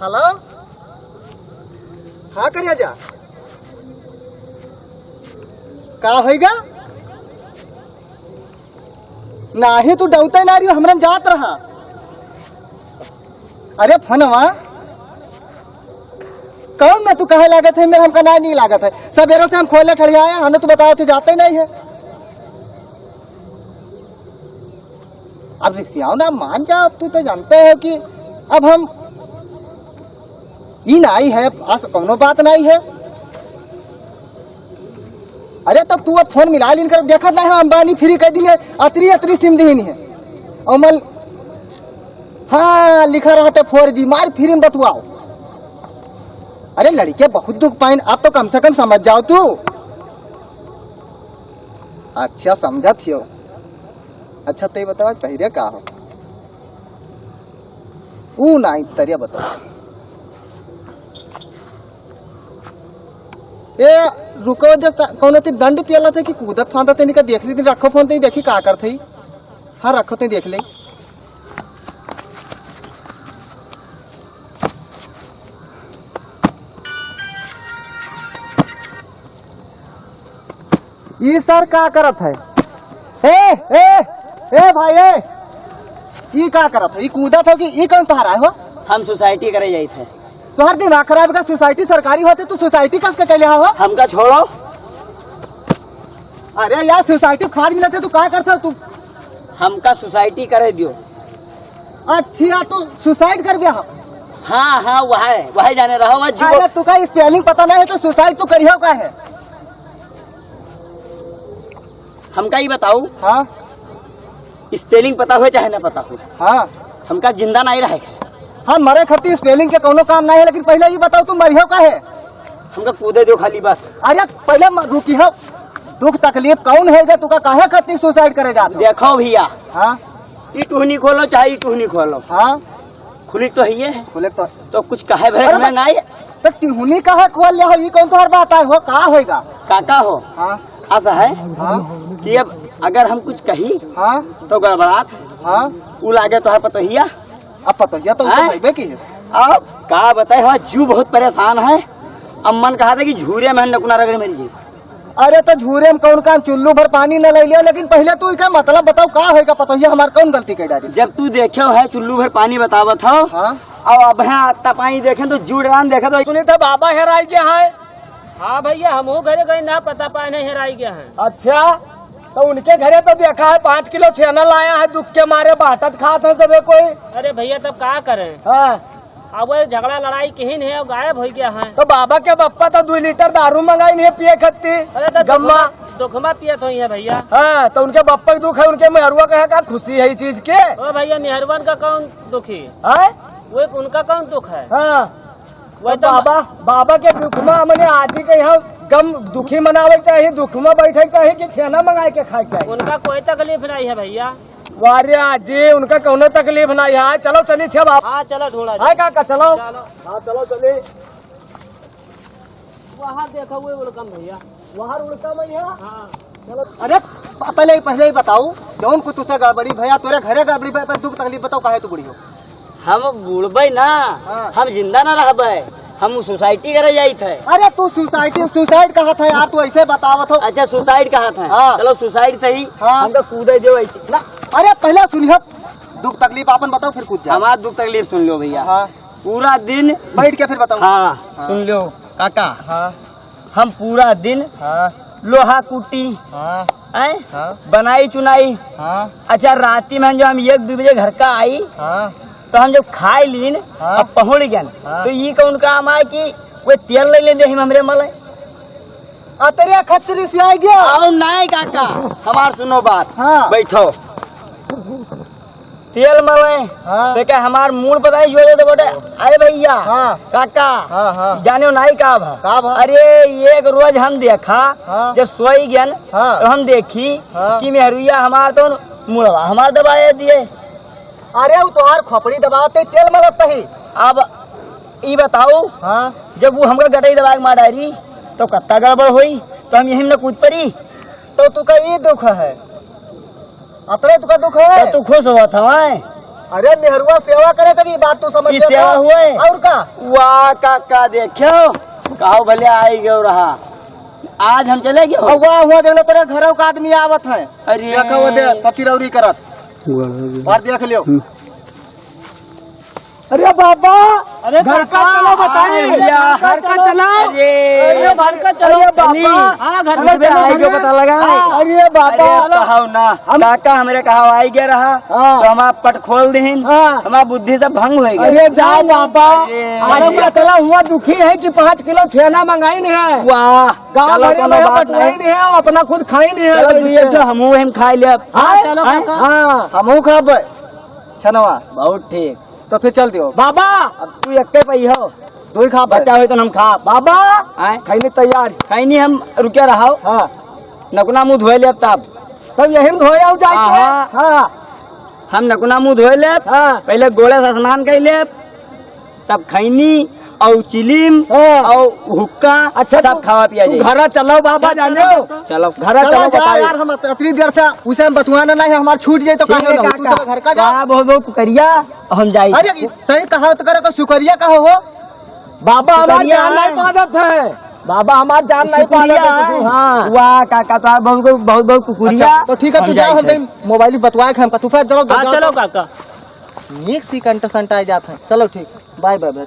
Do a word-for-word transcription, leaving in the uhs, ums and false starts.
हेलो, हाँ करिया जा, का होइगा? नाही, तू डौते ना रही, हमरन जात रहा। अरे फनवा, कौन में तू कहे लागत है, मेरे हमका ना नहीं लागत है। सबेरे से हम खोले ठड़िया आया, हमने तू बताया तू जाते नहीं है। अब रिक्सियाओ ना मान जा, अब तू तो जानते हो कि अब हम ई नाई है, अस कौनो बात नाई है। अरे तो तू अब फोन मिला लीन कर, देखत नाई हो, अंबानी फ्री कर दिए, अतरी अतरी सिम दीन है। अमल, हाँ, लिखा रहते फोर जी, मार फ्री में बतुआओ। अरे लड़के बहुत दुख पाइन, अब तो कम से कम समझ जाओ तू। अच्छा समझत हियो। अच्छा ते बताओ तहिरे का हो? ऊ नाई तरिया बताओ। ए, रुको, जस्ट कौनो ती दंड पियला थे कि कूदत फांदत है, निका देख ली, रखो फोन ते, देखी का करत है। हाँ, रखो ते, देख ले। ई सर का करत है? ए, ए, ए भाई, ए! ई का करत है? ई कूदत हो कि ई कौन तोहरा है हो? हम सोसाइटी करे जाइत है। तोहर दिमाग खराब का? सोसाइटी सरकारी होते, तू सोसाइटी कस के कैले हो? हमका छोड़ो। अरे यार, सोसाइटी खाद मिलत है, तू का करत हो तू? हमका सोसाइटी करे दियो। अच्छा, तू सुसाइड कर गया हो? हाँ, हाँ, वह है, वह जाने रहो, वह जो अरे, तू का स्पेलिंग पता नहीं है तो सुसाइड तू करियो का है? हमका ई बताऊ। हाँ। स्पेलिंग पता हो चाहे ना पता हो। हाँ। हमका जिंदा नहीं रहे। हाँ, मरे खातिर स्पेलिंग के कौनो काम नहीं है, लेकिन पहले ई बताओ तू मरियो का है? हमका कूदे दो खाली बस। अरे पहले म-, रुकी हो। दुख तकलीफ कौन है बे? तू का काहे खातिर सुसाइड करे जात हो? देखो भैया। हाँ। ई टुहनी खोलो चाहे ई टुहनी खोलो। हाँ। खुली तो है ये। खुले तो। तो कुछ कहे भरे अरे में तो, ना आए। तो टिहुनी कहे खोल ले हो, ई कौन तोहर बात आए हो, का होएगा? काका हो। हाँ। ऐसा है हाँ। कि अब अगर हम कुछ कही हाँ। तो गड़बड़ात। हाँ। उ लागे तोहर पतोहिया। अब पतोहिया तो हाँ? भाई की है। अब का बताए, हमारा जीव बहुत परेशान है। अब मन कहा था कि झूरे में नकुना रगड़ मरी जाए। अरे तो झूरे में कौन काम, चुल्लू भर पानी न ले लियो, लेकिन पहले तू इका मतलब बताओ का होएगा पतोहिया, हमार कौन गलती कर डाली? जब तू देखे हो है चुल्लू भर पानी बतावत हो, हाँ। अब अब है आत्ता पानी देखे तो जूड़ रान देखे तो सुनी तो बाबा हेराई गया है। हाँ भैया, हमहू घरे गए ना, पता पाए नहीं, हेराई गया है। अच्छा, तो उनके घरे तो देखा है पाँच किलो छेना लाया है, दुख के मारे बांटत खात है सबे कोई। अरे भैया, तब का करें? हाँ। अब वो झगड़ा लड़ाई किहिन है और गायब हो गया है। तो बाबा के बप्पा तो दो लीटर दारू मंगाई नहीं पिए खत्ती। अरे तो गम्मा। दुखमा, दुखमा पियत होई है भैया। हाँ, तो उनके बप्पा के दुख है, उनके मेहरुआ कहे का खुशी है ई चीज के। ओ भैया, मेहरुअन का कौन दुखी? हाँ? वो एक उनका कौन दुख है? हाँ। वही तो तो बाबा, बाबा के दुखमा मने आजी के यहाँ गम दुखी मनावे के चाही, दुखमा बैठे के चाही कि छेना मंगाए के खाए के चाही? उनका कोई तकलीफ नहीं है भैया। वाह रे आजी, उनका कौनो तकलीफ नहीं है। चलो चली छे बाबा। हाँ, चलो ढूंढा जाए। काका, चलो। चलो। हाँ, चलो चली। वहाँ देखो, वो उड़कम भैया। वहाँ उड़कम है यहाँ? हाँ। चलो। अरे, प-, पहले ही, पहले ही बताओ, जौन को तुझसे गड़बड़ी भैया, तोरे घरे गड़बड़ी भैया, पर दुख तकलीफ बताओ, काहे तू बूढ़ी हो? हम बूढ़बे ना, हाँ। हम जिंदा ना रहबे, हम सोसाइटी करे जाइत है। अरे तू सोसाइटी, सुसाइड कहत है यार, तू ऐसे बतावत हो। अच्छा, सुसाइड कहत है। हाँ। चलो, सुसाइड सही, हाँ। हमका कूदे दो ऐसे। ना, अरे पहले सुनिए, दुख तकलीफ आपन बताओ, फिर कूद जाओ। हमार दुख तकलीफ सुन लो भैया। हाँ। पूरा दिन बैठ के फिर बताओ। हाँ, हाँ। सुन लो काका। हाँ। हम पूरा दिन हाँ। लोहा कुटी, हाँ। हैं? हाँ। बनाई चुनाई। हाँ। अच्छा, राती में हम, जो हम एक दो बजे घर का आई, हाँ। तो हम जब खाए लीन, हाँ। अब पहुड़ गए, हाँ। तो ई कौन काम आए कि कोई तेल ले ले दे हम हमरे मले? अतरे खतरी से आ गया। आओ नाय काका, हमार सुनो बात। हाँ। बैठो। तेल मले, हाँ। तो क्या हमार मूड़ पता है, जो, जो, तो बोले, "अरे भैया, हाँ। काका, हाँ, हाँ। जाने हो नाई का भा?" का भा? अरे, एक रोज हम देखा, हाँ। जब सोई गन, हाँ। तो हम देखी हाँ। कि मेहरुआ हमार तो मुड़वा हमार दबाए दिए। अरे, वो तोहार खोपड़ी दबावत ही, तेल मलत ही। अब ई बताओ, हाँ। जब वो हमका गटई दबा के मार डारी, तो कत्ता गड़बड़ होई, तो हम यही में न कूद पड़ी। तो तू का ई दुख है? अतरे तुका दुख है? तो तू खुश होत हवै? अरे मेहरुआ सेवा करे तभी बात तू समझ ई ले सेवा तो। हुए। और का? वाह काका, देखो, कहो भले आई गयो रहा, आज हम चले गयो। अब वाह, हुआ देख लो, तेरे घरों का आदमी आवत है। अरे। देखो वो दे, सती रौरी करत। और देख लियो। हम्म। अरे बाबा, अरे घर का काका, चलो बताए। अरे भैया। घर का चलो। अरे। अरे घर का चलो। अरे बाबा। हाँ, घर चलो, का चलो, आई के घर पता लगा। हाँ, अरे बाबा। अरे कहाओ ना। हम काका हमरे कहाओ आई गया रहा। हाँ। तो हम आप पट खोल देहिन। हाँ। हमार बुद्धि से भंग हो गया। अरे जाओ बाबा। अरे। अरे मैं इतना हुआ दुखी है कि पाँच किलो छेना मंगाई नहीं है। वाह। गाँव चलो, भरे कोनो में बात पटवाई नहीं। नहीं है, अपना खुद खाई नहीं है चलो, बैठ तू के। एक ठो हमहू हम खाई लेब। हाँ, हैं? चलो हैं? काका। हाँ। हमहू खाबे। छनवा। बहुत ठीक। तो फिर चल दियो। बाबा, अब तू एक्के पई हो। दो ही खा बचा होई तो हम खा। बाबा, आय? खैनी तैयार। खैनी हम रुके रहो। हाँ। नकुना मुँह धोए लेब तब। तब यही में धोए आओ जाके। हाँ, हाँ। हाँ। हम नकुना मुँह धोए लेब। हाँ। पहले गोड़े से स्नान कर लेब, तब खैनी और चिलीम हाँ। और हुक्का अच्छा, सब तू, खावा पिया तू जाई। घरा चलो बाबा, चल, जाने चलो, हो। चलो। घरा चलो, चलो, जा बताओ। यार, हम अत-, अतनी देर से उसे हम बतुआना नहीं है, हमार छूट जाई तो ठीक काहे है ना? तू काका। सब घर का जा। हाँ, बहुत बहुत शुक्रिया, हम जाई। अरे, सही कहा तो करे, को शुक्रिया कहो हो। बाबा, हमार शुक्रिया जान है। नहीं पादत है। बाबा, हमार जान नहीं शुक्रिया पादत है है। कुछ। हाँ। वाह काका, तो आप बहुत बहुत, बहुत, बहुत शुक्रिया। अच्छा, तो ठीक है, हम तू जाओ, जाई हम थे। कहीं मोबाइल बतवाए के हमका, तू फिर चलो, हाँ, जाओ चलो तो। काका। नीक सी कंट संट आ जात है। चलो ठीक, बाय बाय बाय।